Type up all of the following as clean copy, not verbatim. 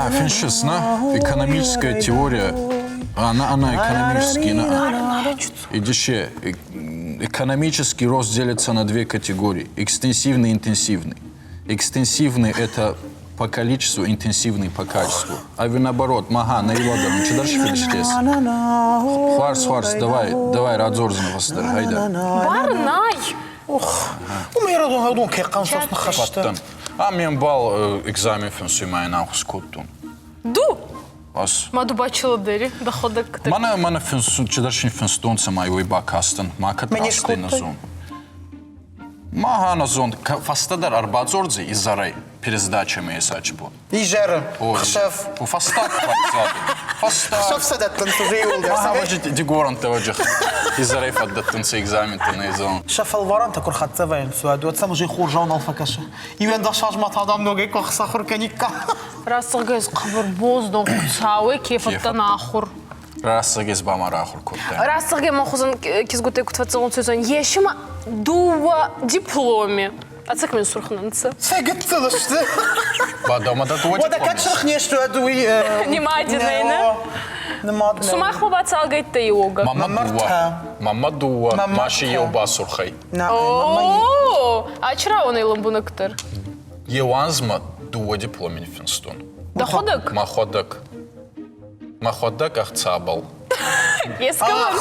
А, финшис, на? Экономическая теория. Она, она экономический, на. Идище. Экономический рост делится на две категории. Экстенсивный и интенсивный. Экстенсивный – это по количеству, интенсивный по качеству. А вы наоборот, мага, на иладар, ну что дальше финшитес? Хуарс, хуарс, давай, давай, радзорзна васдар, хайда. Бар най! Ох, уымӕй радон адон кӕй хъансос ныхӕсты. Бадтӕн. А ме мбал экзамен финсуй ма ин ахуыс кодтон. Ду! Ас. Ма ду бачилдери, дӕхуӕдӕг. Мӕнӕ мӕнӕ финсун, чидӕр шин финстонцӕ ма уой бакастӕн, ма кӕд Мӕ не растӕй нӕ скодтай? зон. Ма нӕ зон, фӕстӕдӕр ӕрбадзордзӕй изӕрӕй пересдачӕмӕ есачи бон. Изӕры, хсӕв. Фӕстаг фӕдзады. Фӕстаг. Хсӕв сӕ дӕттынц уже иууылдӕр. Дигорантӕ вӕджых изӕрӕй фӕддӕттынц экзаментӕ нӕ зон. Сӕ фӕлварӕнтӕ куы рхӕццӕ вӕййынц, уӕд уӕд сӕм уже хорзау нал фӕкӕсы. Иуӕндӕс азмӕ та дам ногӕй куы сахуыр кӕниккам. Рӕсугъд хъӕбӕр боз дон Хуцауӕй ке фӕдтӕн ахур. Рӕсугъд ба ма рахур кодтай. Рӕсугъд ма хузӕн кизгутӕй куд фӕццӕунцӕ, ес ма дууӕ дипломи. Ӕцӕг мин сурх нӕ нцӕ. Сӕ гыццыл сты. Бадӕмӕ дӕ дыууӕ Уӕдӕ кӕд сырх не сты, уӕд уый... Нимадинӕй, нӕ? Нымад нӕ. Сумахмӕ ба цалгӕйттӕ иуогӕ? Мама дууӕ. Мама дууӕ. Маши еу басурхӕй. О, ачрауонӕй лӕмбунӕгдӕр. Еу анзмӕ дууӕ дипломи ниффинстон. Дӕхуӕдӕг? Мӕхуӕдӕг. Мӕхуӕдӕг ӕхцабӕл. Ескӕмӕн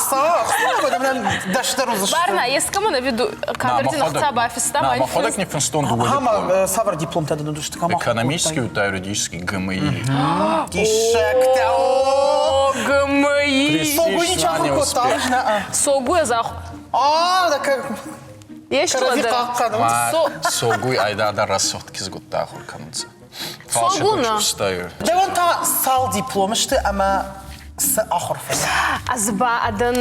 Дӕстӕр уыдзысты. Барна, ескӕмӕн ӕви кадрдин ӕхца бафиста? Мӕхуӕдӕг ниффинстон дууӕ дипломи. Цавӕр дипломтӕ дын уыдысты? Экономический уыдта юридический ГМИ. Диссӕгтӕ! ГМИ! Согуй ничи ахуыр кодта? Согуй ӕз ахуыр. А, да как... Есть Ма Согуй айдада рӕсугъд кизгуттӕ ахуыр кӕнунцӕ. Согуна. Дӕуӕн та цал дипломы сты ӕмӕ цы ахуыр фӕци? Ӕз ба адӕн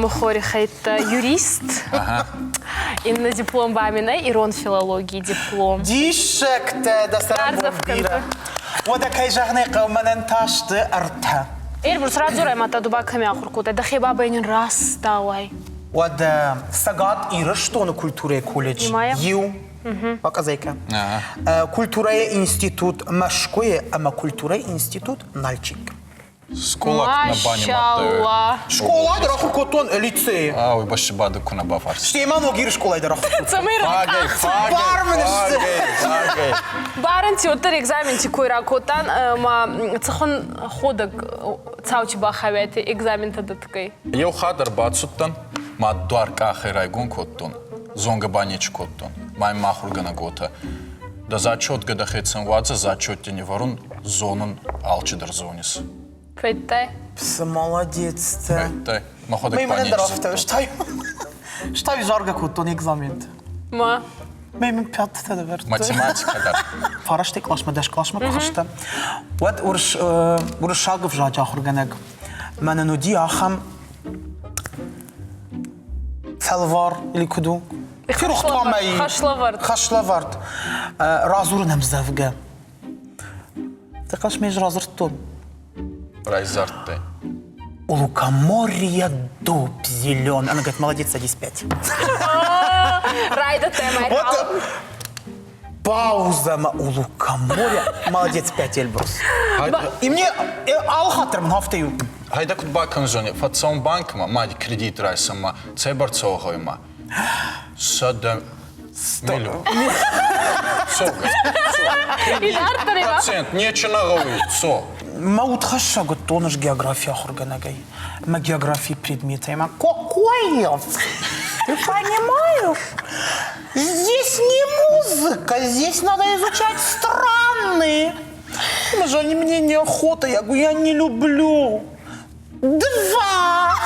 мухори хӕйттӕ юрист. Иннӕ диплом ба мин ӕй ирон филологий диплом. Диссӕгтӕ дӕ цӕрӕнбон бирӕ. Уӕдӕ кӕй зӕгъын ӕй хъӕуы, мӕнӕн та сты ӕртӕ. Эльбрус, радзорай ма та ду ба кӕми ахур кодтай? Дӕхе бабӕй нин растауай. Уӕдӕ Цӕгат Ирыстоны культурӕйы колледж иу Бакъазайкӕ. Культурӕйы институт Мӕскуыйы ӕмӕ культурӕйы институт Нальчик. Скъола куы нӕ банимадтай. Скъола дӕр ахуыр кодтон лицейы. А, уый бӕсты бады куы нӕ бафарст. Стӕй ма Ногиры скъолайы дӕр ахуыр кодтон. Цӕмӕй Бар мын сты. Барынти уӕддӕр экзаменти кой ракодтан ӕма цӕхуӕн ходӕг цаути бахауӕти экзаментӕ дӕтгӕй? Еу хатт ӕрбацудтӕн, ма дуар къахӕй райгон кодтон, зонгӕ ба нечи кодтон. Ма имӕ ахургӕнӕг уотӕ: Дӕ зачетгӕ дӕхецӕн уадзӕ, зачетти не вӕрун, зонун, алчидӕр зонис. Федтай? Цы молодец ты. Федтай. Мӕхуӕдӕг Мӕ ба мӕнӕн дӕр нечи афтӕ. зудтон. Стай, стай заргӕ кодтон экзаменты. Ма? Мӕ мын пяттытӕ дӕвӕрдтой. Математикӕ дӕр. Фарастӕй къласмӕ, дӕс къласмӕ куы хызтӕн, уӕд уырыссаг ӕвзаджы ахуыргӕнӕг мӕнӕн уыди ахӕм фӕлвар или куыд у? Ферохтуамӕй Хӕслӕвӕрд. Хӕслӕвӕрд. Радзурын ӕмдзӕвгӕ. Ты хъас ме радзырдтон. Райзардтай. У лукоморья дуб зеленый. Она говорит, молодец, садись пять. Райдӕдтай Вот пауза у лукоморья. Молодец, пять, Эльбрус. И мне алхатыр мын афтӕ Хайда куд бакӕндзӕни, фӕццӕун банкмӕ, ма кредит райсӕнмӕ, цӕйбӕрцӕ гъӕуй Сӕдӕ миллион. Цогӕ. Процент, нечи нӕ гъӕуй, цо. Мӕ удхӕссӕг уыдтон ӕз географи ахуыргӕнӕгӕй. Мӕ географийы предметӕй ма какой Ты понимаешь? Здесь не музыка, здесь надо изучать страны. Может, мне неохота, я говорю, я не люблю. Два!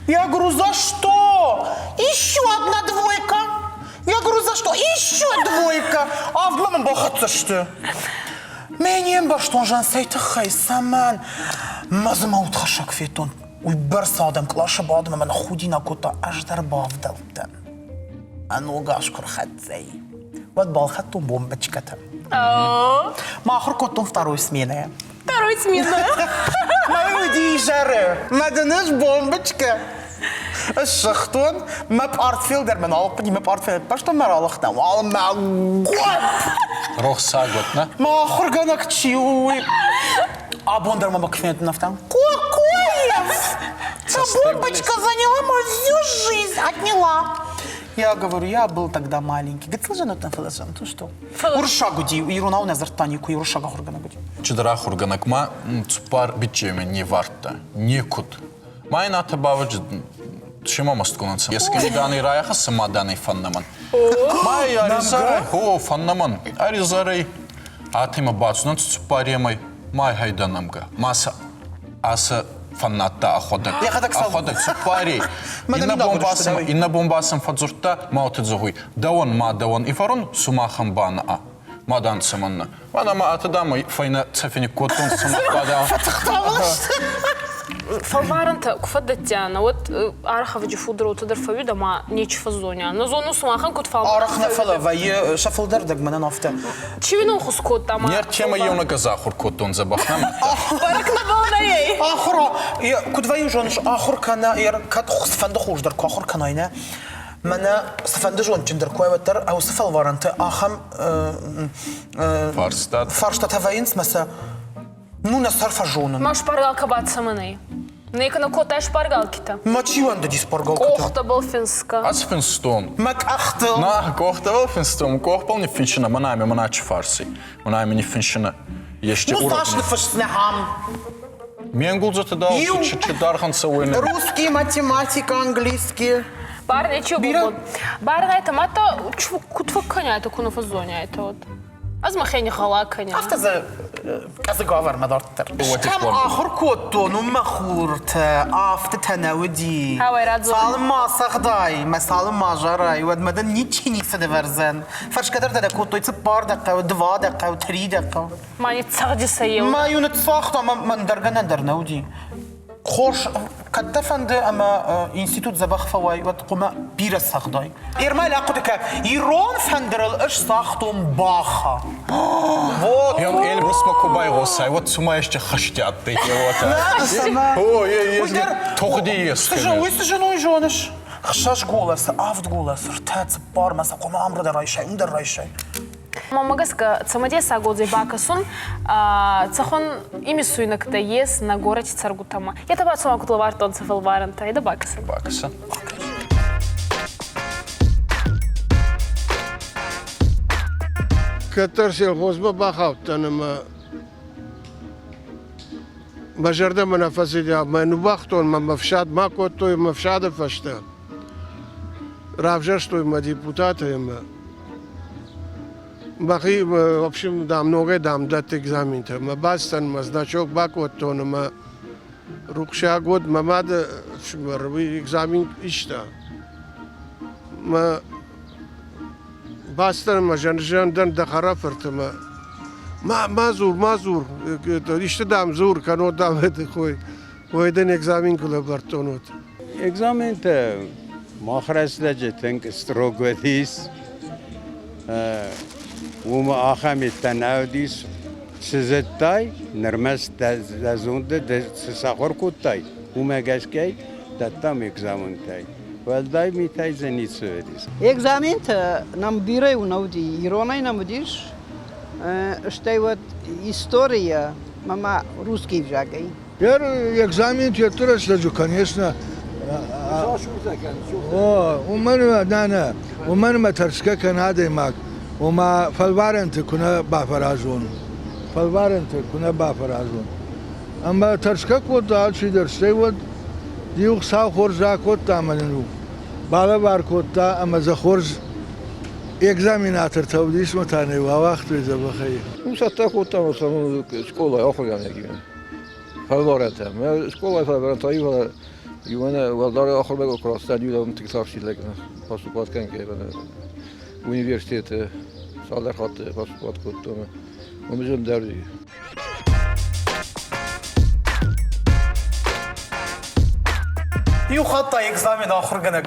Я говорю, за что? Еще одна двойка. Я говорю, за что? Еще двойка. А в мамам бахатся что? Мӕ не мбӕрстон Жансӕй тыххӕй, цӕмӕн? Мӕ дзы мӕ удхӕссӕг федтон. Уыйбӕрц адӕм къласы бадын ӕмӕ худинаг кодта, ӕз дӕр бавдӕлдтӕн. А ног аз куы рхӕццӕ и, уӕд балхӕдтон бомбочкӕтӕ. Мӕ ахуыр кодтон второй сменӕйӕ. Второй сменӕ? Мӕ уыди изӕры. Мӕ дын ӕз бомбочкӕ. Ссыгътон, мӕ пъартфел дӕр мӕ нал хъуыди, мӕ пъартфел ӕппӕрстон мӕ ралыгътӕн. Уалынмӕ гуапп! Рохсаг уӕд, нӕ? Мӕ ахуыргӕнӕг чи у, уый. Абон дӕр ма мӕ куы афтӕ. Кокоев! Та бомбочка заняла мою всю жизнь, отняла. Я говорю, я был тогда маленький. Гыццыл зӕнӕттӕн фӕлӕ зӕнту что? Уырыссаг уыди, иронау нӕ дзырдта никуы, уырыссаг ахуыргӕнӕг уыди. Чидӕр ахуыргӕнӕг ма цуппар биччеме не вардта. Некуд. Ма ин атӕ бавӕджи шема мастгонӕнцӕ. Ескӕми дани райахӕсса ма дани фӕннӕмӕн. Ма ӕризӕрӕй, хо, фӕннӕмӕн. Ӕризӕрӕй атӕмӕ бацудӕнцӕ цуппаремӕй, ма хайда нӕмгӕ. Ма сӕ асӕ фӕннадта ӕхуӕдӕг. Ӕхуӕдӕг цуппарей. Иннӕ бон ба сӕм, иннӕ бон ба сӕм фӕдздзурдта, ма уотӕ зӕгъуй, дӕуӕн ма дӕуӕн ивӕрун, сумахӕн ба нӕ. Ма дан цӕмӕннӕ. Мӕнӕ ма атӕ дам фӕйнӕ цӕфи никкодтон сумах ба дам. Фӕлварӕнтӕ куы фӕдӕттианӕ, уӕд арӕх фулдӕр уотӕ дӕр фӕууид ӕма нечи фӕззониан. Нӕ зонун сумахӕн куд фал. Арӕх нӕ фӕлӕ вӕййы сӕ фулдӕр дӕг мӕнӕн афтӕ. Чи уин ӕнхус кодта ма? Не ртемӕ еунӕг ӕз ахур кодтон дзӕбӕх нӕма. Бӕрӕг нӕбал нӕй. Ахур, куд вӕййы зоныс, ахур кӕнӕ, кӕд цыфӕнды хуыздӕр куы ахуыр кӕнай, нӕ, мӕнӕ цыфӕнды зондджындӕр куы уай, уӕддӕр уыцы фӕлварӕнты ахӕм фарстатӕ фарстатӕ вӕййынц мӕ сӕ ну нӕ сӕр фӕзонын. Ма шпаргалка бацӕмӕн ӕй? Некӕ кодтай шпаргалкитӕ? Ма чи уӕндыди шпаргалкитӕ? Къохтӕбӕл финсгӕ. Ӕз финстон. Мӕ къӕхтыл. На, къохтӕбӕл финстон. Къохбӕл ниффинсинӕ, мӕнӕ мӕнӕ чи фарси. Мӕнӕ ниффинсинӕ. Есте Ну, цас ныффысдзынӕ ам? Ме нгулдзӕтӕ дау чи даргъӕн цӕуй. Русский, математика, английский. Бар нечего было. Бар это мата куд фӕккӕнӕ ку нӕ фӕззонӕ вот. Ӕз мӕхе нихъӕла кӕнӕ. Афтӕ дзы къӕдзыгавӕрмӕ дарддӕр. Кӕм ахуыр кодтон, уым мӕ хуртӕ, афтӕтӕ нӕ уыди. Цалынмӕ ацӕгъдай мӕ цалынмӕ азарай, уӕдмӕ дын ничи ницы нывӕрдзӕн. Фӕрсгӕ дӕр дӕ кодтой цыппар дӕ хъӕуы, дыва дӕ хъӕуы, три дӕ хъӕуы. Ма ниццагъди сӕ еу. Ма-иу ныццагъта, мӕн дӕр гӕнӕн дӕр нӕ уыди. Хорз, кӕд дӕ фӕнды ӕмӕ институт дзӕбӕх фӕуай, уӕд хъуамӕ бирӕ цӕгъдай. Ермӕл ахъуыды кӕ, ирон фӕндырыл ӕз цагътон баха. Вот. Эльбрусмӕ куы байгъосай, уӕд цума исчи хӕсти адтӕй уотӕ. О, тогъди ес. Уый цы зын уый зоныс? Хсӕз голасы, авд голасы, ртӕ, цыппар мӕ сӕ хъуамӕ амры дӕр райсай, уым дӕр райсай. Мӕнмӕ гӕсгӕ, цӕмӕдесаг отзӕй бакӕсун, цӕхуӕн имисуйнӕгтӕ ес нӕ горӕти цӕргутӕмӕ. Етӕ ба цума куд лӕвардтонцӕ фӕлварӕнтӕ, етӕ бакӕсӕн. Бакӕсӕн. Кӕддӕр сельхозмӕ бахаудтӕн ӕмӕ мӕ зӕрдӕмӕ нӕ фӕцыди, мӕ ныууагътон, мӕ ме фсад ма кодтой, мӕ фсады фӕстӕ равзӕрстой мӕ депутатӕй ӕмӕ мӕхи, в общем, дам, ногӕй, дам, дӕтт экзаментӕ. Мӕ бацыдтӕн, мӕ значок бакодтон ӕмӕ рухсаг уӕд мӕ мады ӕфсымӕр, уый экзамен иста. Мӕ бацыдтӕн ӕмӕ зӕн дӕн дӕ хӕрӕфырт ӕмӕ ма, ма дзур, ма дзур, исты, дам, дзур, кӕннод, дам, хой, ой дын экзамен куы лӕвӕрдтон, уӕд. Экзаментӕ мах рӕстӕджы тынг строг уыдис. Уымӕ ахӕм митӕ нӕ уыдис. Цы зыдтай, нырмӕ дӕ зонды цы сахуыр кодтай, уымӕ гӕсгӕ дӕттам экзаментӕй. Уӕлдай митӕй дзы ницы уыдис. Экзаментӕ нӕм бирӕ нӕ уыди. Иронӕй нӕм уыдис, стӕй уӕд историйӕ ӕмӕ русский ӕвзагӕй. Экзамен теты рӕстӕджы, конечно, уымӕн нӕ, нӕ, уымӕн ӕмӕ тӕрсгӕ кӕны адӕймаг, ома фӕлварӕнты куы нӕ бафӕразон, фӕлварӕнты куы нӕ бафӕразон. Ӕмӕ тӕрсгӕ кодта алчидӕр, стӕй уӕд иу Хуыцау хорз ракодта ӕмӕ нын балӕвар кодта ӕмӕ дзы хорз экзаменатортӕ уыдис ӕмӕ та нӕ ауагътой дзӕбӕхӕй. Ну, цӕттӕ кодтам основном скъолайы ахуыргӕнӕгимӕ. Фӕлварӕнтӕ. Мӕ скъолайы фӕлварӕнтӕ иуӕн уӕлдӕр ахуырмӕ куы рацыдтӕн, иу тынгтарсти лӕг поступать кӕнгӕ университеты цалдӕр хатты поступать кодтон. Уым зындӕр Иу хатт та экзамен ахуыргӕнӕг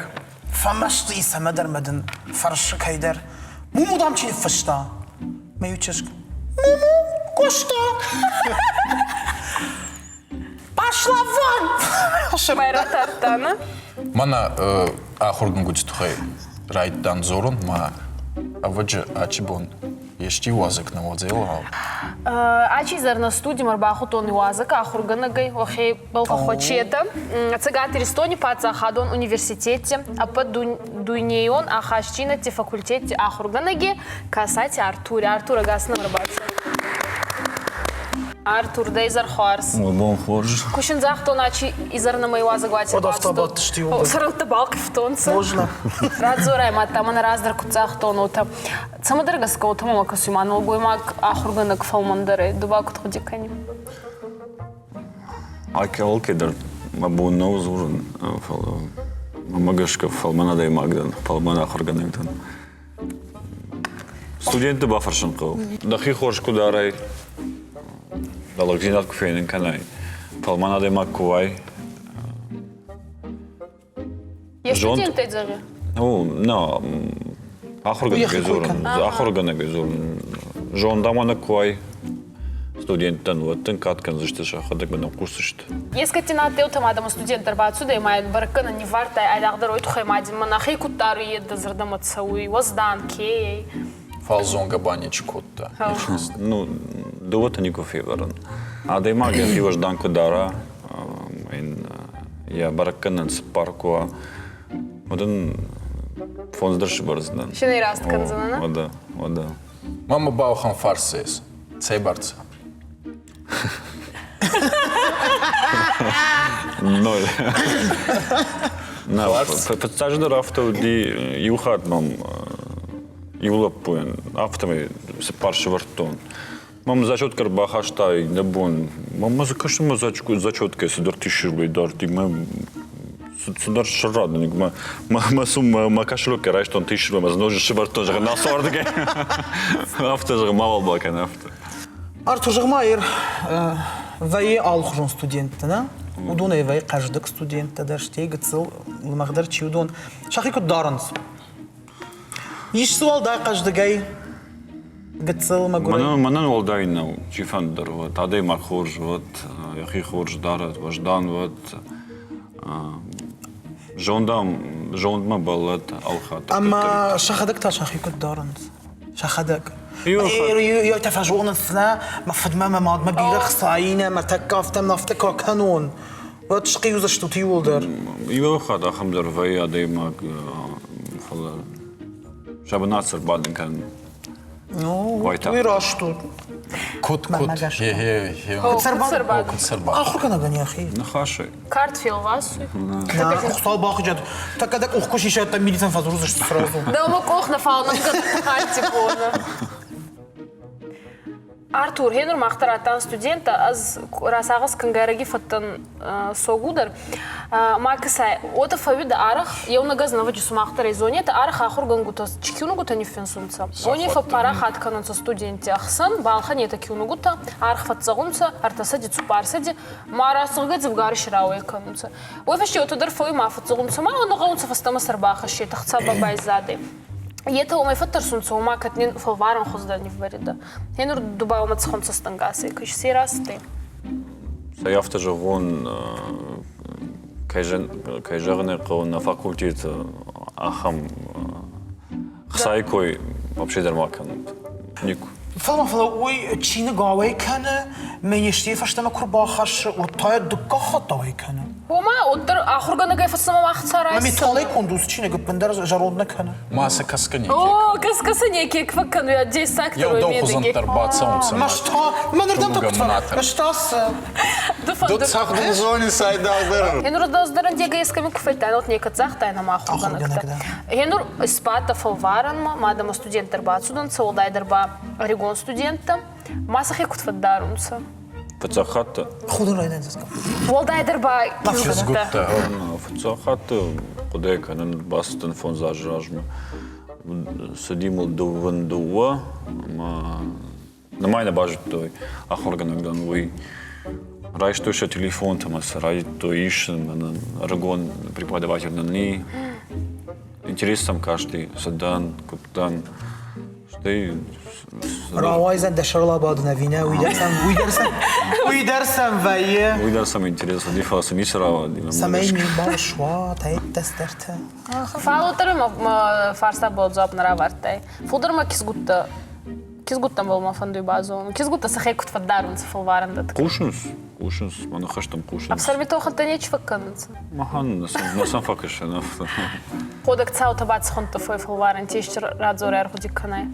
фӕмӕсты и цӕмӕдӕр мӕ дын фӕрсы кӕйдӕр. Муму, дам, чи ныффыста? Мӕ иу чызг. Муму, Къоста! Пошла вон! Майратардта, на? Мӕнӕ ахуыргӕнгуыты тыххӕй райдтан дзорун ма ӕвӕджы ачи бон ести уазӕг нӕ уодзӕй. Ачи зӕр нӕ студимӕ ӕрбахудтон уазӕг ахуыргӕнӕгӕй уӕхе Балхохочета Цӕгат Иристони паддзахадон университетти ӕппӕт дуйнейон ахастдзийнӕдти факультетти ахургӕнӕги Касати Артур. Артур, ӕгас нӕм ӕрбацӕуӕд. Артур, дӕ изӕр хуарз. Мой бон хорз. Ку син загътон, ачи изӕр нӕмӕ иуазӕгуати ӕрбацудтон. Сӕрӕнттӕ балхъивтонцӕ. Можно. Радзорай, мадта мӕн раздӕр куд загътон, уотӕ. Цӕмӕдӕр гӕсгӕ уотӕ мӕмӕ кӕсуй, ма нӕлгоймаг ахургӕнӕг фӕлмӕндӕр ӕй. Ду ба куд гъуди кӕни? Алкедӕр мӕ бон нӕу дзурын, фӕлӕ мӕмӕ гӕсгӕ фӕлмӕн адӕймаг дӕн, фӕлмӕн ахуыргӕнӕг дӕн. Студентты бафӕрсын хъӕуы. Дӕхи хорз куы дарай, дӕ лӕгдзинад куы фенын кӕнай, фӕлмӕн адӕймаг куы уай. Е студенттӕй зӕгъи? Ну, нӕ, ахуыргӕнӕгӕй дзурын, ахуыргӕнӕгӕй дзурын. Зондамонӕг куы уай студенттӕн, уӕд дын кад кӕндзысты, сӕхӕдӕг мӕ хъусдзысты. Ескӕдти надтеутӕм адӕмы студент ӕрбацудӕй ма ин бӕрӕггӕнӕн ниввардтай, айдагъдӕр уой туххӕй ма дин мӕ нӕхе куд даруй, е дӕ зӕрдӕмӕ цӕуй, уӕздан ке ӕй. Фал зонгӕ ба нечи кодта. Ну, дыууӕтӕ никуы февӕрын. Адӕймаг йӕхи уӕздан куы дара, ин йӕ бӕрӕггӕнӕн цыппар куы уа, уӕд ын фондз дӕр сбӕрдзынӕн. Шинӕй раст кӕндзынӕ? Уӕдӕ, уӕдӕ. Мама баухан фарсес. Цӕйбӕрцӕ? Ноль. Нӕ, фыццаджыдӕр афтӕ уыди, иу хатт мӕм иу лӕппуйӕн афтӕмӕй цыппар сӕвӕрдтон. Мӕм зачеткӕ ӕрбахаста иннӕ бон. Мӕм дзы кӕсын мӕ зачеткӕ цыдӕр тиссирбӕй дарди. Мӕ цыдӕр сӕрра дын. Мӕ мӕ суммӕ мӕ кошелёккӕ райстон тиссирбӕй, мӕ дзы ноджы сӕвӕрдтон, зӕгъын, нацуардыгӕй. Афтӕ, зӕгъын, мауал бакӕн афтӕ. Артур, зӕгъ-ма, ир вӕййы алыхуызон студенттӕ, нӕ? Уыдонӕй вӕййы хъӕздыг студенттӕ дӕр, стӕй гыццыл лымӕгдӕр чи уыдон. Сӕхи куыд дарынц? Ис дзы уӕлдай хъӕздыгӕй, гыццыл мӕгуырӕй? Мӕнӕн уӕлдай нӕу, чи фӕнддӕр уӕд, адӕймаг хорз уӕд, йӕхи хорз дарӕд, уӕздан уӕд, зондам, зондмӕ бӕллӕд алхатт. Ӕмӕ сӕхӕдӕг та сӕхи куыд дарынц? Сӕхӕдӕг. Йотӕ фӕзонынц, нӕ, мӕ фыдмӕ, мӕ мадмӕ бирӕ хцаинӕ, мӕ тӕккӕ афтӕ, афтӕ куы акӕнон, уӕд схъиудзыстут иууылдӕр. Иу хатт ахӕм дӕр вӕййы адӕймаг, фӕлӕ сӕ бынат цы рбадын кӕнын. Ну, уый раст у. Куыд, куыд? Куыд сӕрбадын? Ахуыргӕнӕгӕн йӕхи. Ныхасӕй. Кард фелвасуй. Хуыцау бахызӕд. Тӕккӕ дӕ къух куы сисӕд, та милицӕн фӕдзурдзысты сразу. Дӕумӕ къух нӕ фал нӕ боны. Артур, гъенур мах дӕр адтан студенттӕ, ӕз расагъӕс кӕнгӕ ӕрӕги фӕдтӕн согудӕр. Ма кӕсай, уотӕ фӕууидӕ арӕх, еунӕг ӕз нӕвӕджи сумах дӕр ӕй зонетӕ, арӕх ахургӕнгутӕ чи киунугутӕ ниффинсунцӕ, уони фӕппарахат кӕнунцӕ студентти ӕхсӕн, балхӕнетӕ киунугутӕ, аргъ фӕццӕгъунцӕ, ӕртӕсӕди, цуппарсӕди, ма рӕсугъдӕй дзӕвгарӕ сирауӕй кӕнунцӕ. Уой фӕсте уотӕ дӕр фӕууй ма фӕццӕгъунцӕ, ма уонӕ гъӕунцӕ фӕстӕмӕ сӕ рбахӕссетӕ, хца ба байзадӕй. Етӕ уомӕй фӕттӕрсунцӕ, уома кӕд нин фӕлварӕн хуздӕр ниввӕридӕ. Гъенур ду ба уомӕ цӕхуӕн цӕстӕнгасӕй кӕсис растӕй? Цӕй афтӕ зӕгъон, кӕй зӕгъын ӕй хъӕуы, нӕ факультеты ахӕм хцайы кой вообще дӕр ма кӕнут. Никуы. Фӕлӕ фӕлӕ уый чиныг ауӕй кӕны, министры фӕстӕмӕ куы рбахӕссы, уӕд та йӕ дыккаг хатт ауӕй кӕны. Ома, уӕддӕр ахуыргӕнӕгӕй фӕстӕмӕ мах цӕрай. Металлӕй конд уыцы чиныг ӕппындӕр зӕронд нӕ кӕны. Ма сӕ кӕсгӕ неке. О, кӕсгӕ сӕ неке фӕккӕнуй, дессаг Еу дӕу хузӕнттӕ рбацӕунцӕ. Маста, мӕнырдӕм та куыд фӕстасы. Ду цагъдун зони сайдагдӕр. Генур дӕздӕрӕн дега ескӕми ку фӕдтӕн, от некӕд загътай нӕма ахургӕнӕгтӕ. Генур испадта фӕлварӕнмӕ, мадӕмӕ студенттӕ рбацудӕнцӕ, уӕлдайдӕр ба ӕригон студенттӕ. Ма сӕхе куд фӕддарунцӕ? Фыццаг хатт. Худын райдайдзӕн. Уӕлдайдӕр ба Чызгуттӕ. Фыццаг хатт хъуыды кӕнын бацыдтӕн фондз азы размӕ. Цыди мыл дыууын дыууӕ ӕмӕ нымай нӕ базыдтой ахуыргӕнӕг дӕн, уый. Райстой сӕ телефонтӕ ӕмӕ сӕ райдыдтой исын, мӕнӕн ӕрыгон преподаватель нын и. Интерес сӕм касти, цы дӕн, куыд дӕн. Стӕй Рауайдзӕн дӕ сӕрыл абадын ӕви нӕ, уый дӕр сӕм, уый дӕр сӕм, уый дӕр сӕм вӕййы. Уый дӕр сӕм интерес уыди, фӕлӕ сын ницы рауади. Цӕмӕй ме мбал суа, тӕйттӕ-цыдӕртӕ. Фал уӕддӕр мӕ фарстабӕл дзуапп нӕ равардтай. Фулдӕр ма кизгуттӕ кизгуттӕбӕл ма фӕндуй базонун. Кизгуттӕ сӕхе куд фӕддарунцӕ фӕлварӕн дӕтгӕ? Хъусынц, хъусынц, мӕ ныхӕстӕм хъусынц. Ӕфсӕрмитохӕнтӕ нечи фӕккӕнунцӕ? Махӕн нӕ сӕм фӕкӕсӕн афтӕ. Ходӕг цаутӕ бацхундта фой фӕлварӕн тестер радзорӕ ӕргъуди кӕнай.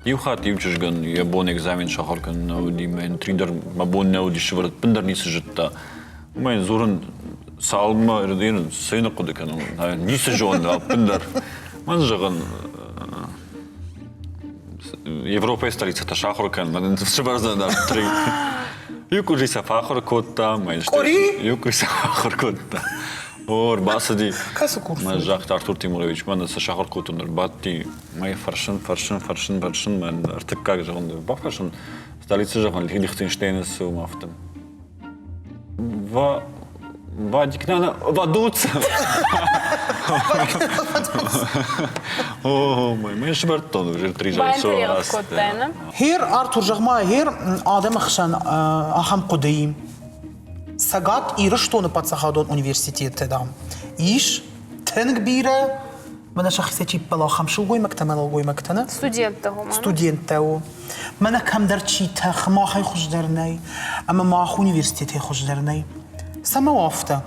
Иу хатт иу чызгӕн йӕ бон экзамен сахуыр кӕнын нӕ уыди, мӕ йын дӕр мӕ бон нӕ уыди, сывӕрд ӕппындӕр ницы зыдта. Уымӕ йын дзурын, цалынмӕ цы йын хъуыды кӕнон, ницы зонын ӕппындӕр. Мӕн зӕгъын, Европӕйы столицӕтӕ сахуыр кӕн, мӕн сывӕрдзӕн дӕр три. Иу къуыри сӕ фӕахуыр кодта, мӕ Къуыри? Иу къуыри сӕ фӕахуыр кодта. О, ӕрбацыди. Кӕцы курс? Мӕ загъта Артур Тимурович, мӕнӕ сӕ сахуыр кодтон, ӕрбадти. Мӕ фӕрсын, фӕрсын, фӕрсын, фӕрсын, мӕн ӕртыккаг зӕгъын, бафӕрсын, столица зӕгъын, Лихтенштейны цы у, афтӕ. Ва Вадик, на, Вадуц. О, мой, мы сывӕрдтон уже три Баинтерес кодтай, не? Гьер, Артур, зӕгъ-ма, гьер адӕмы хсӕн ахӕм хъуыды Цӕгат Ирыстоны паддзахадон университеты, дам, ис тынг бирӕ мӕнӕ сӕхицӕй чи ппӕлы, ахӕм сылгоймӕгтӕ ӕмӕ нӕлгоймӕгтӕ, нӕ? Студенттӕ, гъома. Студенттӕ, о. Мӕнӕ кӕмдӕр чи тӕхы, махӕй хуыздӕр нӕй, ӕмӕ мах университетӕй хуыздӕр нӕй. Цӕмӕ у афтӕ?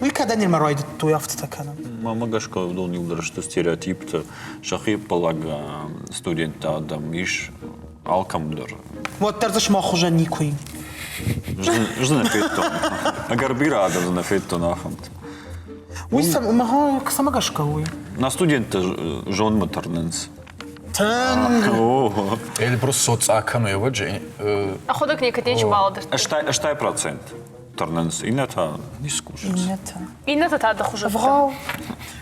Уый кӕдӕй нырмӕ райдыдтой афтӕтӕ кӕнын? Мӕнмӕ гӕсгӕ, уыдон иуылдӕр сты стереотиптӕ. Сӕхи ӕппӕлӕг студенттӕ адӕм ис алкӕм дӕр. Уӕддӕр дзы сымах хуызӕн никуы и. Ӕз дзы нӕ федтон. Ӕгӕр бирӕ адӕм дзы нӕ федтон ахӕмты. Уый цӕмӕ гӕсгӕ уый? На студенттӕ зондмӕ тырнынц. Тынг. Эльбрус соцъа кӕны ӕвӕджы. Ӕхуӕдӕг некӕд нечи балӕдӕрдта. 80% тырнынц, иннӕтӕ ницы кусынц. Иннӕтӕ. Иннӕтӕ та дӕ хуызӕттӕ. Ӕвгъау.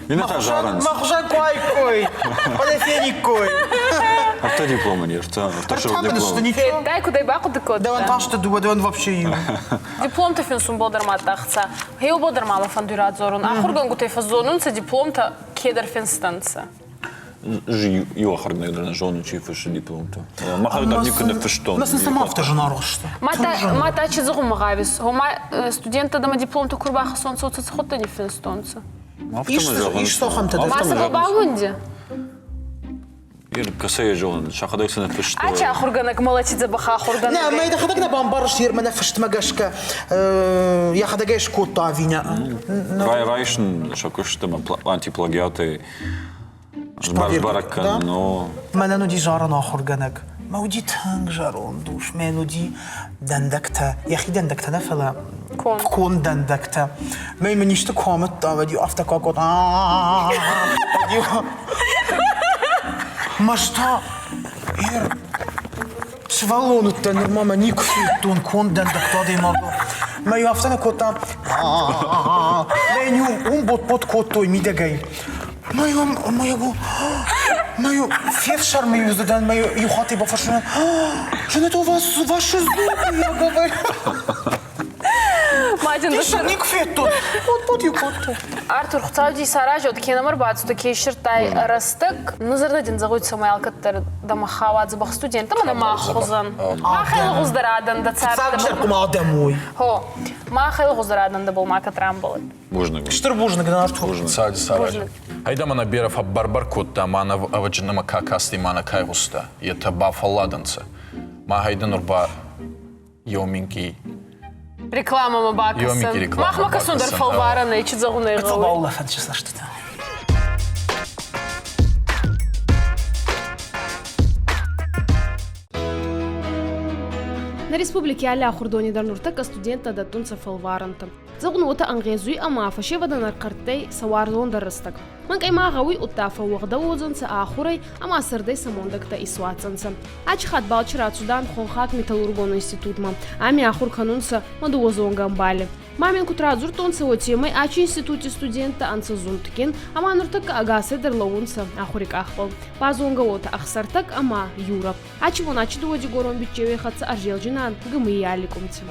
Иннӕтӕ зарынц. Мӕ хуызӕн куы Фӕлӕ фениккой. Ӕртӕ дипломы не ртӕ, ӕртӕ сырх диплом. Федтай, куыдӕй бахъуыды кодта? Дӕуӕн та сты дыууӕ, дӕуӕн вообще иу. Дипломтӕ финсунбӕл дӕр ма ӕхца. Гъеубӕл дӕр ма мӕ фӕндуй радзорун. Ахургӕнгутӕй фӕззонунцӕ дипломтӕ кедӕр финстӕнцӕ. Иу ахуыргӕнӕг дӕр нӕ зоны, чи фыссы дипломтӕ. Махӕй дӕр никуы ныффыстон. Мӕ сын цӕмӕ афтӕ зынаргъ сты? Ма та чи зӕгъун гъавис? Гъома студенттӕ дӕмӕ дипломтӕ ку рбахӕссонцӕ, уоцӕ цӕхуӕдтӕ ниффинстонцӕ? Ис цахӕмтӕ дӕр. Ма сӕ бауӕнди? Кӕцӕй зонын, сӕхӕдӕг цы ныффыстой. Ачи ахуыргӕнӕг мӕлӕти дзӕбӕх ахуыргӕнӕг. Нӕ, мӕ дӕхӕдӕг нӕ бамбарыс, мӕ нӕ фыстмӕ гӕсгӕ йӕхӕдӕг ӕй скодта ӕви нӕ. Райсын сӕ куыст ӕмӕ антиплагиатӕй сбӕрӕг кӕнын. Мӕнӕн уыди зарӕн ахуыргӕнӕг. Мӕ уыди тынг зӕронд ус. Мӕн уыди дӕндӕгтӕ, йӕхи дӕндӕгтӕ нӕ, фӕлӕ конд дӕндӕгтӕ. Мӕ мын исты куы амыдта, уӕд-иу афтӕ куы акодта. Мӕз та сывӕллон уыдтӕн, нырма мӕ никуы федтон конд дӕндӕгтӕ адӕймагыл. Мӕ иу афтӕ нӕ кодта. Мӕ иу уым бот-бот кодтой мидӕгӕй. Мӕ иу мӕ иу мӕ иу фефсӕрмы иу дзы дӕн, мӕ иу хатт бафӕрсынӕн. Что это у вас ваши зубы, я говорю. Мадин, Диссаг никуы федтон. Бот-бот иу кодтой. Артур, Хуцауди исаразӕд, кенӕ ӕрбацудӕ, ке иссирдтай рӕстӕг, ну зӕрдӕ дин зӕгъуй, цӕмӕй алкӕддӕр дӕмӕ хауа дзӕбӕх студенттӕ, мӕнӕ мах хузӕн. Мах ӕлгъуздӕр адӕн дӕ цард. Фыццаг хъуамӕ адӕм уой. Хо, мах ӕлгъуздӕр адӕн дӕбӕл макӕд рамбӕлӕд. Бузныг. Стыр бузныг дын, Артур. Царди саразӕг. Айда мӕнӕ берӕ фӕббӕрбӕр кодта, ма нӕ ӕвӕджи нӕмӕ ка касти, ма нӕ ка игъуста, етӕ бафӕлладӕнцӕ. Ма гьӕйдӕ нур ба еу минкъий Рекламӕмӕ бакӕсӕн. Махмӕ кӕсун дӕр фӕлварӕнӕй, чи зӕгъун ӕй гъӕуй. Баулӕфӕн цӕстытӕ. Нӕ республики алли ахурдони дӕр нуртӕккӕ студенттӕ дӕттунцӕ фӕлварӕнтӕ. Зӕгъун уотӕ ӕнгъезуй ӕма фӕсевӕдӕн ӕрхъӕрттӕй сӕ уарзондӕр рӕстӕг. Мӕнкъӕй ма гъӕуй, удта фӕууӕгъдӕ уодзӕнцӕ ахурӕй ӕма сӕрдӕй сӕ мондӕгтӕ исуадздзӕнцӕ. Ачи хатт балчи рацудан Хонхаг металлургон институтмӕ. Ами ахур кӕнунцӕ мӕ дууӕ зонгӕ ӕмбали. Ма мин куд радзурдтонцӕ, уотемӕй ачи институти студенттӕ ӕнцӕ зундгин ӕма нуртӕккӕ ӕгасӕй дӕр лӕуунцӕ ахури къахбӕл. Базонгӕ уотӕ Ӕхсӕртӕг ӕма Юра. Ачи бон ачи дууӕ дигорон биччеуей хӕццӕ ӕрзелджинан ГМИ алли къумти.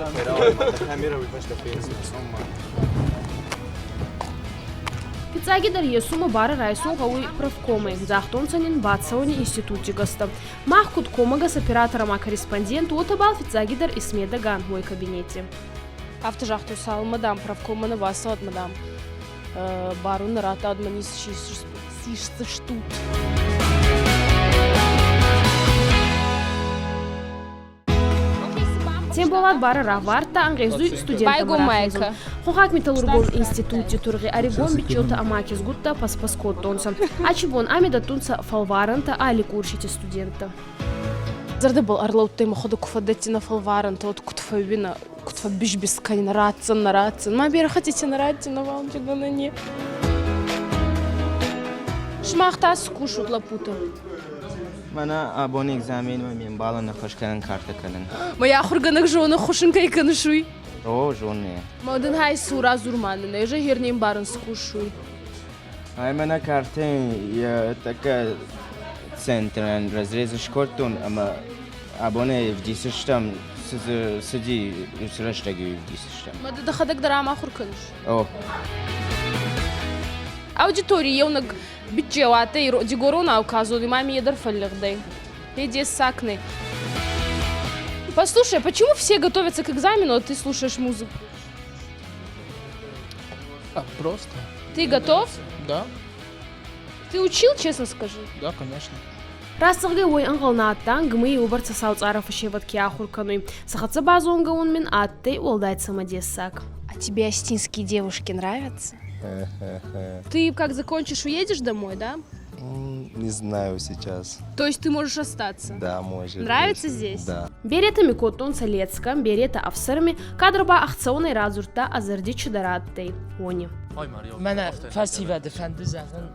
Фиццагидӕр есумӕ барӕ райсун гъӕуй профкомӕй, загътонцӕ нин бацӕуӕни институти гӕстӕ. Мах куд коммӕгӕс оператор ӕма корреспондент, уотӕ бал фиццагидӕр исмедӕг ан уой кабинети. Афтӕ загътой, цалынмӕ, дам, профкоммӕ нӕ бацӕуӕд, ма, дам, барон нӕ радта, мӕ сисдзыстут. Темболат бары равардта ӕнгъезуй студенттӕмӕ рахезун. Хохаг металлургон институтти тургъи ӕригон биччеутӕ ӕма кизгуттӕ пас-пас кодтонцӕ. Ачи бон ами дӕттунцӕ фӕлварӕнтӕ алли курсити студенттӕ. Зӕрдӕбӕл ӕрлӕудтӕй мӕхуӕдӕг ку фӕддӕттинӕ фӕлварӕнтӕ, уӕд куд фӕууинӕ, куд фӕббизбиз кӕнинӕ, ратдзӕн, нӕ ратдзӕн. Ма берӕ хӕттити нӕ раттинӕ, вам не. Сымах та цы кусут, лӕппутӕ? Мӕнӕ абон экзаменмӕ ме мбалӕн ӕххуыс кӕнын картӕ кӕнын. Мӕ ахуыргӕнӕг зоны, хуысын кӕй кӕныс, уый? О, зоны. Мӕ дын хай цы радзур ма нын, ӕз ӕгӕр не мбарын, цы кусуй. Ай мӕнӕ картӕйы йӕ тӕккӕ центрӕн разрез скодтон ӕмӕ абонӕй ӕвдисыстӕм, цы дзы цыди, уыцы рӕстӕг-иу ӕвдисыстӕм. Мӕ ды дӕхӕдӕг дӕр ам ахуыр кӕныс? О. Аудиторий еунӕг биччеу адтӕй дигоронау ка зони, ма ми е дӕр фӕллигъдӕй. Е дессаг нӕй. Послушай, почему все готовятся к экзамену, а ты слушаешь музыку? А, просто. Ты готов? Да. Ты учил, честно скажи? Да, конечно. Рацӕгъгӕ уой ӕнгъӕл нӕ адтан, ГМИ еубӕрцӕ сауцъарӕ фӕсевӕд ке ахур кӕнуй. Сӕ хӕццӕ базонгӕ ун мин адтӕй уӕлдай цӕмӕдессаг. А тебе осетинские девушки нравятся? Ты как закончишь, уедешь домой, да? Не знаю сейчас. То есть ты можешь остаться? Да, может. Нравится здесь? Да. Беретӕ ми кодтонцӕ лецкӕ, беретӕ ӕфсӕрми, кадр ба ӕхцӕуӕнӕй радзурдта ӕ зӕрди чидӕр адтӕй, уони. Мӕнӕ фӕсивӕды фӕнды зӕгъын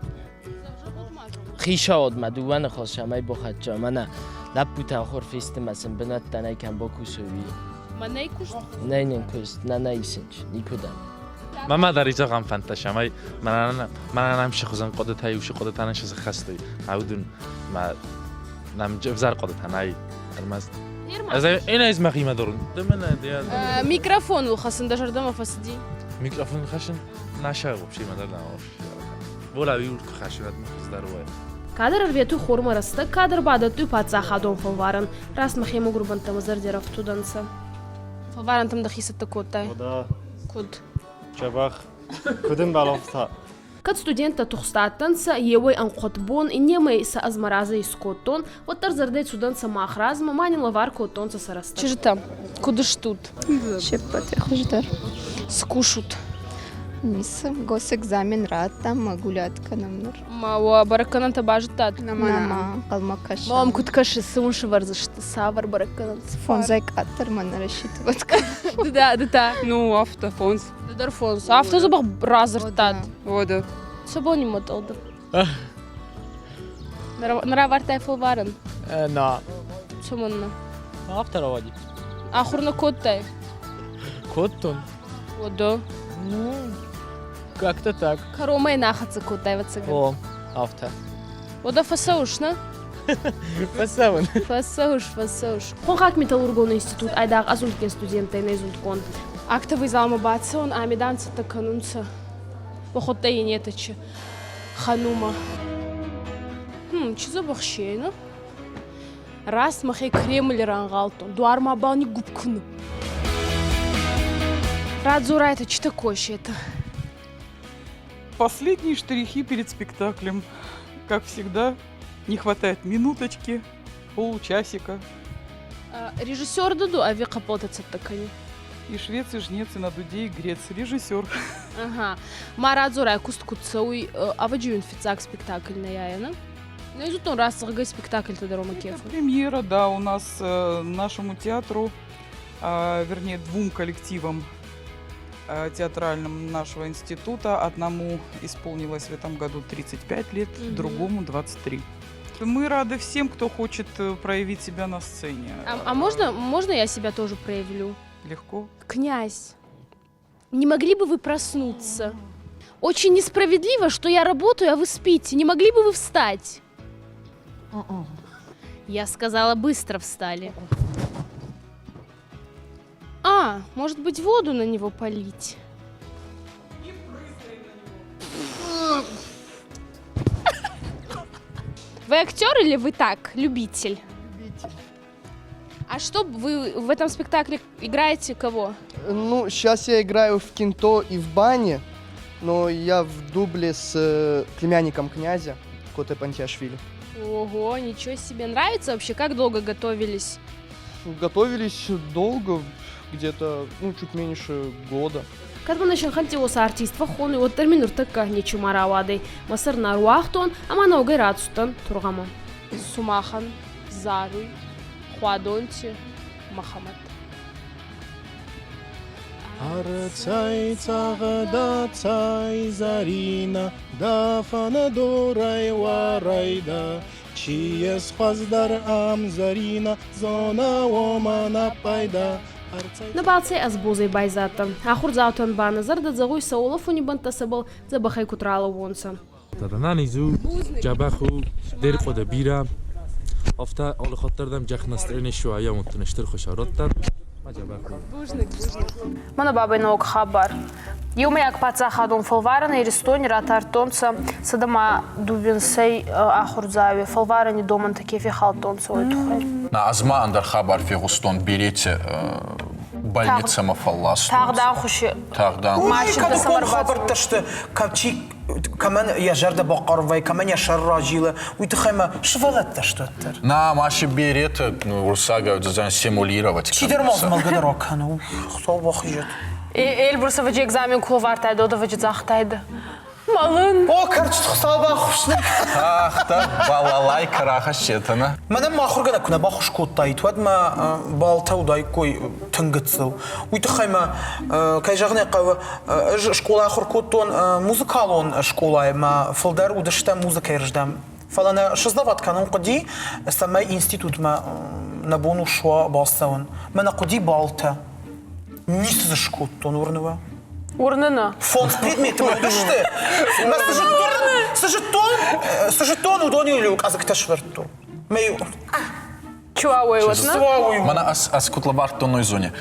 хицауадмӕ дыууӕ ныхасы амӕй бахӕццӕ мӕнӕ лӕппутӕ ахуыр фесты мӕ сын бынӕттӕ нӕй кӕм бакусой, уый. Мӕнӕй куыст? Нӕй нын куыст, нӕ нӕ исынч, никуыдӕм. Мӕ дӕр изӕгъӕн фӕндтӕ сӕмӕй мӕнӕн ӕм сыхуызӕн хъуыдытӕ иу хъуыдытӕ нӕ сыххӕстой. Аудын мӕ нӕм ӕвзӕр хъуыдытӕ нӕй ӕрмӕст. Ӕз мӕхимӕ дурын. Микрофоныл хӕцын дӕ зӕрдӕмӕ фӕцыди? Микрофон хӕссын нӕ вообще мӕ дӕр нӕ Бола уый куы хӕссынад хуыздӕр уай. Кадр ӕрветуй хормӕ рӕстӕг, кадр бадӕттуй паддзахадон фӕлварӕн. Раст мӕхе мугурбӕнттӕмӕ зӕрдерӕфтудӕнцӕ. Фӕлварӕнтӕм дӕхи цӕттӕ кодтай? Да. Куд? Чабах. Куд ӕмбӕлӕфта? Кӕд студенттӕ тухст адтӕнцӕ, еуей ӕнхъуӕт бон, иннемӕй сӕ ӕз мӕ разӕй искодтон, уӕддӕр зӕрдӕй цудӕнцӕ мах размӕ, ма нин лӕвар кодтонцӕ сӕ рӕстӕг. Чызджытӕ, куыд стут? Се ппӕты хуыздӕр. Цы кусут? Ницы. Госэкзамен радтам, ма гулят кӕнӕм ныр. Ма уӕ бӕрӕггӕнӕнтӕ базыдтат? Нӕма. Ӕнхъӕлмӕ кӕсӕм. Ма уӕм куыд кӕсы, цы уын сывӕрдзысты, цавӕр бӕрӕггӕнӕнтӕ? Фондзӕй къаддӕр мӕ нӕ рассчитывать Ды да, ды та? Ну, авто, фондз. Ды дӕр фондз. Афтӕ дзӕбӕх радзырдтат. Вода. Цы бонимӕ тъылды? Нравартай фӕлварӕн? На. Цӕмӕннӕ? Афтӕ рауади. Ахуыр нӕ кодтай? Кодтон. Уӕдӕ? Ну, как-то так. Кӕронмӕ нӕ ахӕццӕ кодтай, ӕвӕццӕгӕн. О, афтӕ. Уӕдӕ фӕцӕуыс, нӕ? Фӕцӕуын. Фӕцӕуыс, фӕцӕуыс. Хохаг металлургон институт айдагъ ӕзундгин студенттӕй нӕ зундгонд. Актовый залмӕ бацӕун, ами цӕттӕ кӕнунцӕ. Походта енетачы ханума. Хм, чи дзӕбӕх ну? Раст мӕхе Кремль рангъалтон, дуар ма бал ниггупп куну. Радзурайте, чи такое это? Последние штрихи перед спектаклем. Как всегда, не хватает минуточки, полчасика. Режиссер ду ӕви хъӕппӕлтӕ цӕттӕ кӕни? И швец, и жнец, и на дуде, и грец. Режиссер. Ага. Ма радзурай, куст куд цӕуй, ӕвӕджи уин фиццаг спектакль нӕ яйна? Ну, изутон раз спектакль тогда Рома Кефа. Премьера, да, у нас нашему театру, вернее, двум коллективам театральным нашего института. Одному исполнилось в этом году 35 лет, другому 23. Мы рады всем, кто хочет проявить себя на сцене. А можно я себя тоже проявлю? Легко. Князь, не могли бы вы проснуться? Очень несправедливо, что я работаю, а вы спите. Не могли бы вы встать? Я сказала, быстро встали. А, может быть, воду на него полить? Вы актер или вы так, любитель? Любитель. А что вы в этом спектакле играете кого? Ну, сейчас я играю в кинто и в бане, но я в дубле с племянником князя Коте Пантиашвили. Ого, ничего себе. Нравится вообще? Как долго готовились? Готовились долго, где-то, ну, чуть меньше года. Кӕд мӕ нӕ синхӕнтти уосӕ артист фӕххонуй, уӕддӕр мин нуртӕккӕ нечима рауадӕй. Мӕ сӕр нӕ ӕруагътон ӕма нӕуӕгӕй рацудтӕн тургъӕмӕ. Сумахӕн заруй Хуадонти Мӕхӕмӕт. Арцӕй цагъда цай Зарина, дӕ фӕндурӕй уӕрӕйдӕ, чи ес хуӕздӕр ам Зарина, зонӕ уомӕн ӕ пайда. Нӕ балцӕй ӕз бозӕй байзадтӕн. Ахурдзаутӕн ба нӕ зӕрдӕ зӕгъуй сӕ уолӕфуни бӕнттӕ сӕбӕл дзӕбӕхӕй куд ралӕууонцӕ. Нанизу, джабаху, деркъода бира, афтӕ алыхаттӕрдӕм джах настроение шуа ямуттын стыр хуысародтар. Мӕнӕ бабӕй ног хабар. Еумӕйаг паддзахадон фӕлварӕн Иристони ратардтонцӕ сӕдӕмӕ дууинсӕй ахурдзауи фӕлварӕни домӕнтӕ ке фехалдтонцӕ, уой туххӕй. На ӕз ма ӕндӕр хабар фегъустон беретӕ больницӕмӕ фӕлластонцӕ. Тагъд ӕххуси Тагъд ӕххуси. Кӕдыкон хабӕрттӕ сты, чи кӕмӕн йӕ зӕрдӕ бахъарм вӕййы, кӕмӕн йӕ сӕр разилы, уый тыххӕй ма сывӕллӕттӕ сты уӕддӕр. На, ма беретӕ уруссагау дзӕн симулировать. Чидӕр ма змӕлгӕ дӕр акӕны, Хуыцау бахизӕд. Эльбрусовичы экзамен куы лӕвӕрдтайд, Одовичы загътайд. Мӕлын. О, кӕрчыт Хуыцау баххуыс нын. Ах, балалайка рахӕссетӕ, Мӕнӕн мӕ ахуыргӕнӕг куы нӕ баххуыс кодтаид, уӕд мӕ балтӕ уыдаиккой тынг гыццыл. Уый тыххӕй мӕ, кӕй зӕгъын ӕй хъӕуы, ӕз скъола ахуыр кодтон музыкалон скъолайы, мӕ фылдӕр уыдыстӕм музыкӕйы рыздӕм. Фӕлӕ нӕ сыздават кӕнын хъуыди, цӕмӕй институтмӕ нӕ бон у суа бацӕуын. Мӕнӕ хъуыди балтӕ. Ницы дзы скодтон, уырны уӕ? Уырны нӕ. Фондз предметы уыдысты. Мӕ цы зыдтон, цы зыдтон, цы зыдтон, уыдон-иу къӕдзыгтӕ сӕвӕрдтон. Мӕ-иу Мӕнӕ ӕз куд лӕвардтон ной зоне.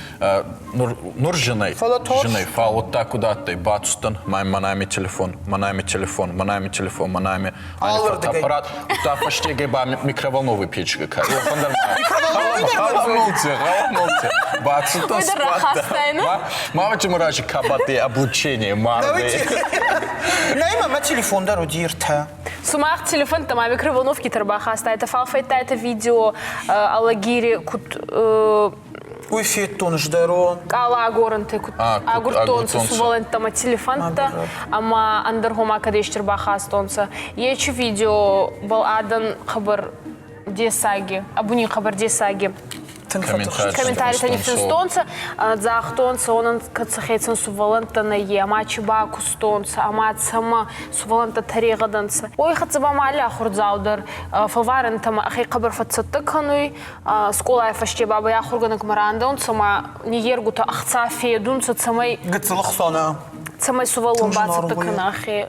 Нур жинӕй, жинӕй, фал уӕдта куд адтӕй, бацудтӕн, мӕнӕ ми телефон, мӕнӕ ми телефон, мӕнӕ ми телефон, мӕнӕ ми фотоаппарат, уӕдта фӕстегӕй ба микроволновый печка ка. Гъӕуамолти, гъӕуамолти. Бацудтӕн спадтӕ. Ма вачи кабаты облучение марды. Нӕй, мӕ телефон дӕр уыди ртӕ. Сумах телефонтӕ ма микроволновкитӕ рбахастайтӕ, фал федтайтӕ видео Алагири куд Уый федтон здӕрон. Къала агорӕнтӕ куд агурдтонцӕ сувӕллӕнттӕмӕ телефонтӕ ӕма ӕндӕр гъома кӕд ести рбахастонцӕ. Ечи видео бал адӕн хъӕбӕр дессаги, абуни хъӕбӕр дессаги комментаритӕ ниффинстонцӕ, загътонцӕ, онӕн кӕд сӕхецӕн сувӕллӕнттӕ нӕййе, ӕма чи бакустонцӕ, ӕма цӕмӕ сувӕллӕнттӕ тӕрегъӕдӕнцӕ. Уой хӕццӕ ба ма алли ахурдзау дӕр фӕлварӕнтӕмӕ ӕхе хъӕбӕр фӕццӕттӕ кӕнуй, скъолай фӕсте бабӕй ахургӕнӕгмӕ рандӕунцӕ ма ниййергутӕ ӕхца федунцӕ, цӕмӕй Гыццыл ӕхцонӕ. Цӕмӕй сувӕллон бацӕттӕ кӕна ӕхе.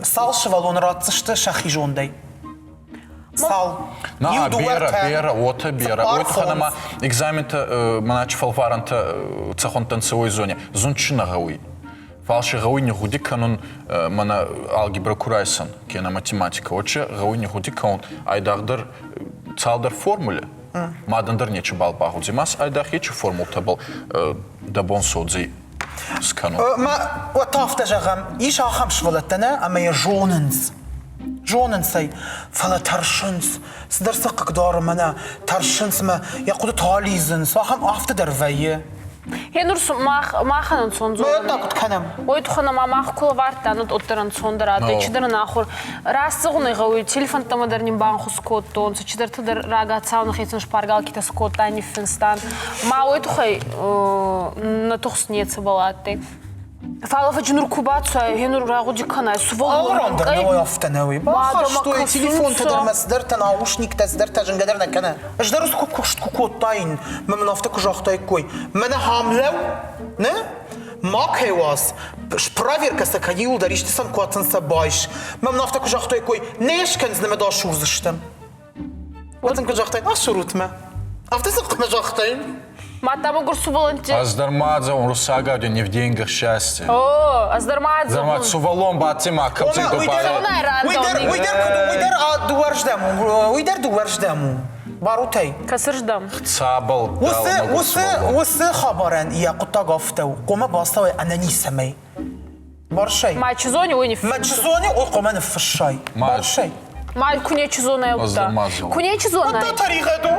Цал сывӕллоны ратдзысты сӕхи зондӕй? Цал? На, берӕ, берӕ, уотӕ берӕ. Уой туххӕн ӕма экзаментӕ, мӕнӕ фӕлварӕнтӕ цӕхуӕнттӕ нцӕ уой зоне. Зунд чи нӕ гъӕуй. Фал си гъӕуй нигъгъуди кӕнун мӕнӕ алгебра ку райсӕн, кенӕ математикӕ. Уотӕ гъӕуй нигъгъуди кӕнун айдагъдӕр цалдӕр формуле. Мадӕн дӕр нечибал багъудзи. Ма айдагъ ечи формултӕбӕл дӕ бон содзи скӕнун. Ма уӕд афтӕ зӕгъӕм, ис ахӕм сывӕллӕттӕ нӕ, ӕмӕ йӕ зонынц. Зонынц ӕй, фӕлӕ тӕрсынц, цыдӕр сӕ хъыгдары мӕнӕ, тӕрсынц мӕ, йӕ хъуыдытӕ алидзынц, ахӕм афтӕ дӕр вӕййы. Гъенур мах махӕн ӕнцон дзорӕн. Мӕ куд кӕнӕм? Уой туххӕн ӕма мах ку лӕвардтан, уӕддӕр ӕнцондӕр адтӕй, чидӕр ӕнахур. Раст зӕгъун гъӕуй, телефонтӕмӕ дӕр нин банхус кодтонцӕ, чидӕртӕ дӕр рагацау нӕхецӕн шпаргалкитӕ скодтан, ниффинстан. Ма уой туххӕй нӕ тухст нецӕбӕл адтӕй. Фал ӕвӕджи нур ку бацуай, гъенур рагъуди кӕнай, сувӕллон Алыран дӕр нӕ афтӕ нӕ уый. Бахастой телефонтӕ дӕр мӕ цыдӕртӕ, наушниктӕ, цыдӕртӕ зынгӕ дӕр нӕ кӕны. Ӕз дӕр уыцы куыст куы кодтаин, мӕ мын афтӕ куы загътаиккой, мӕнӕ хам лӕу, нӕ? Макӕй уадз, спроверкӕ сӕ кӕн, иуылдӕр исты сӕм куы сӕ байс. Мӕ мын афтӕ куы загътаиккой, не скӕндзынӕ мӕ да сурдзыстӕм. Уӕд сын куы загътаин, асурут мӕ. Афтӕ сын куы нӕ загътаин. Мадта мӕгур сувӕллӕнтти. Ӕз дӕр ма зӕгъун руссагау не в деньгах счастье. О, ӕз дӕр ма зӕгъун. Сувӕллон бадти ма кӕмци Уый дӕр уый дӕр куыд у, уый дӕр дыууӕрздӕм у, уый дӕр дыууӕрздӕм у. Барутӕй. Кӕцырздӕм? Цабал. Уыцы уыцы уыцы хабарӕн йӕ хъуыддаг афтӕ у, хъуамӕ бацӕуай ӕнӕницӕмӕй. Барсай. Ма чи зони, уый Ма чи зони, уый хъуамӕ ныффыссай. Барсай. Ма ку нечи зонай удта. Ку нечи зонай. Удта тӕригъӕд у.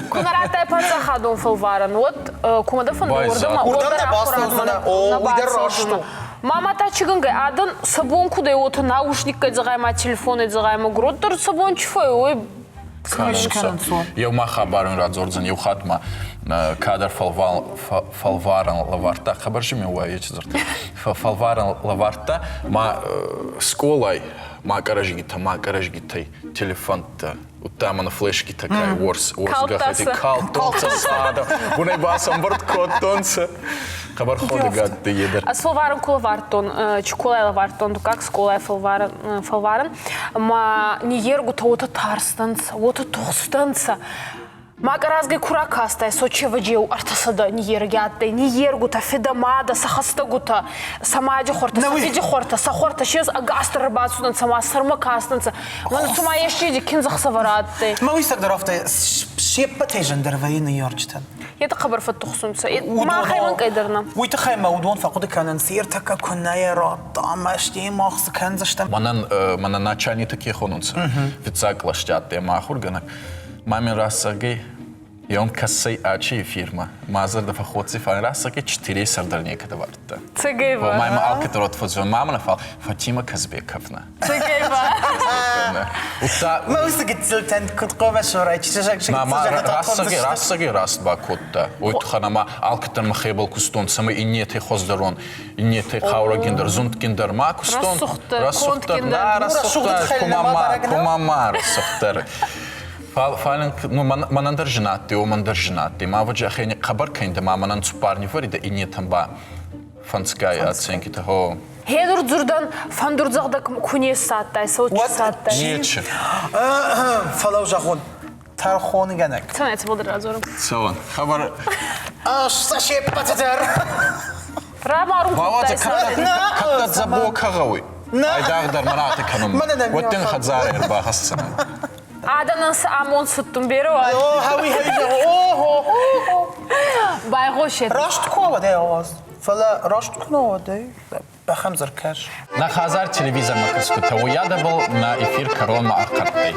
Ку нӕ радтай паддзахадон фӕлварӕн, уӕд кумӕ дӕ фӕнды, уордӕмӕ Уордӕм нӕ бацӕудзынӕ. О, уый дӕр раст у. Мама та чигынгай адӕн сӕ бон кудӕй уотӕ наушниккӕй дзӕгъӕй ма телефонӕй дзӕгъӕй ма грод дӕр сӕ бон чи фӕууй, Еу ма хабар радзордзӕн, еу хатт ма кадӕр фӕлварӕн лӕвардта, хабар си ме уа, ечи дзурдта. Фӕлварӕн лӕвардта ма скъолай ма къӕрӕзгитӕ, ма къӕрӕзгитӕй телефонтӕ, удта мӕнӕ флешкитӕ кай уорс, уорс гӕххӕти калдтонцӕ садӕ, унӕй басӕмбурд кодтонцӕ. Хъӕбӕр ходӕг адтӕй е дӕр. Ӕз фӕлварӕн ку лӕвардтон, Чиколай лӕвардтон, дуккаг скъолай фӕлварӕн, ма ниййергутӕ уотӕ тарстӕнцӕ, уотӕ тухстӕнцӕ. Ма къӕразгӕй ку ракастӕй, сочеваджеу ӕртӕсӕдӕ ниййерги адтӕй, ниййергутӕ, фидӕ, мадӕ, сӕ хӕстӕгутӕ, сӕ мади хуӕртӕ, сӕ фиди хуӕртӕ, сӕ хуӕртӕ, се ӕгасдӕр ӕрбацудӕнцӕ ма сӕрмӕ кастӕнцӕ. Мӕн цума ести киндзӕхсӕвӕр адтӕй. Мӕ уый цӕгдӕр афтӕ се ппӕтӕй зындӕр вӕййы ныййарджытӕн. Етӕ хъӕбӕр фӕттухсунцӕ. Махӕй мӕнкъӕй дӕр нӕ. Уый тыххӕй мӕ уыдон фӕхъуыды кӕнынц, ӕртӕккӕ куы нӕ радта, ӕмӕ стӕй мах цы кӕндзыстӕм. Мӕнӕн мӕнӕ начальниты ке хонунцӕ, фиццаг кълӕсти адтӕй мӕ ахургӕнӕг. Ма мин расагӕй И он кӕсӕй ачи фирма. Ма зӕрдӕ фӕхходдзӕй, фал расагӕй четыре сӕрдар некӕд ӕвардта. Цегева. Ма ма алкӕддӕр от фӕдзур мамӕ фал Фатима Казбековна. Цегева. Удта Ма уыцы гыццылтӕн куыд хъуамӕ сурай, чи Ма ма расагӕй расагӕй раст бакодта. Уой туххӕн ӕма алкӕддӕр мӕхебӕл кустон, цӕмӕй иннетӕй хуӕздӕрон, иннетӕй хъаурӕгиндӕр, зундгиндӕр ма кустон. Рӕсугъддӕр, На, рӕсугъддӕр, кума ма, кума ма рӕсугъддӕр. Фал, фал ну, мӕнӕн дӕр зын адтӕй, уомӕн дӕр зын адтӕй. Ма ӕвӕдзи ӕхе хъӕбӕр кӕнидӕ, ма мӕнӕн цуппар ниввӕридӕ, иннетӕн ба фӕндзгай оценкитӕ. Гъо. Хедур дзурдӕн фӕндурдзӕгъдӕг ку не ссадтай, сочи садтай. Нечи. Фӕлӕ зӕгъон, тӕрхонгӕнӕг. Цӕмӕй цӕбӕлдӕр радзорӕм? Цӕуӕн. Хабар. Се ппӕты дӕр. Рамарун кодтай. Кӕддӕр дзӕбокӕ гъӕуй. Айдагъдӕр мӕн атӕ кӕнун. Уӕд дин хӕдзарӕ ӕрбахӕсдзӕнӕн. Адӕнӕн сӕ амонд цыдтун берӕ уа. О, хауи, хауи, о, о, Байгъосет. Раст ку ауадӕй ауаз. Фӕлӕ раст ку нӕ ауадӕй, бӕхӕмдзӕр кӕс. Нӕ хӕдзар телевизормӕ кӕсгутӕ, уоййадӕбӕл нӕ эфир кӕронмӕ ӕрхъӕрттӕй.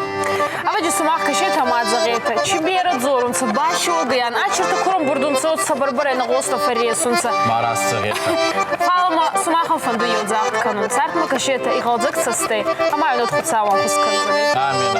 Ӕвӕджи сумах кӕсетӕ ма зӕгъетӕ, чи берӕ дзорунцӕ, бащогайӕн, ачиртӕ курон бурдунцӕ, сӕбӕрбӕрӕй нӕ гъостӕ фӕрресунцӕ. Ма раст зӕгъетӕ. Фал ма сумахӕн фӕндуй еудзагъд кӕнун. Цардмӕ кӕсетӕ игъӕлдзӕг цӕстӕй, ӕма ӕнод Хуцауӕн хус кӕндзӕнӕй. Амин.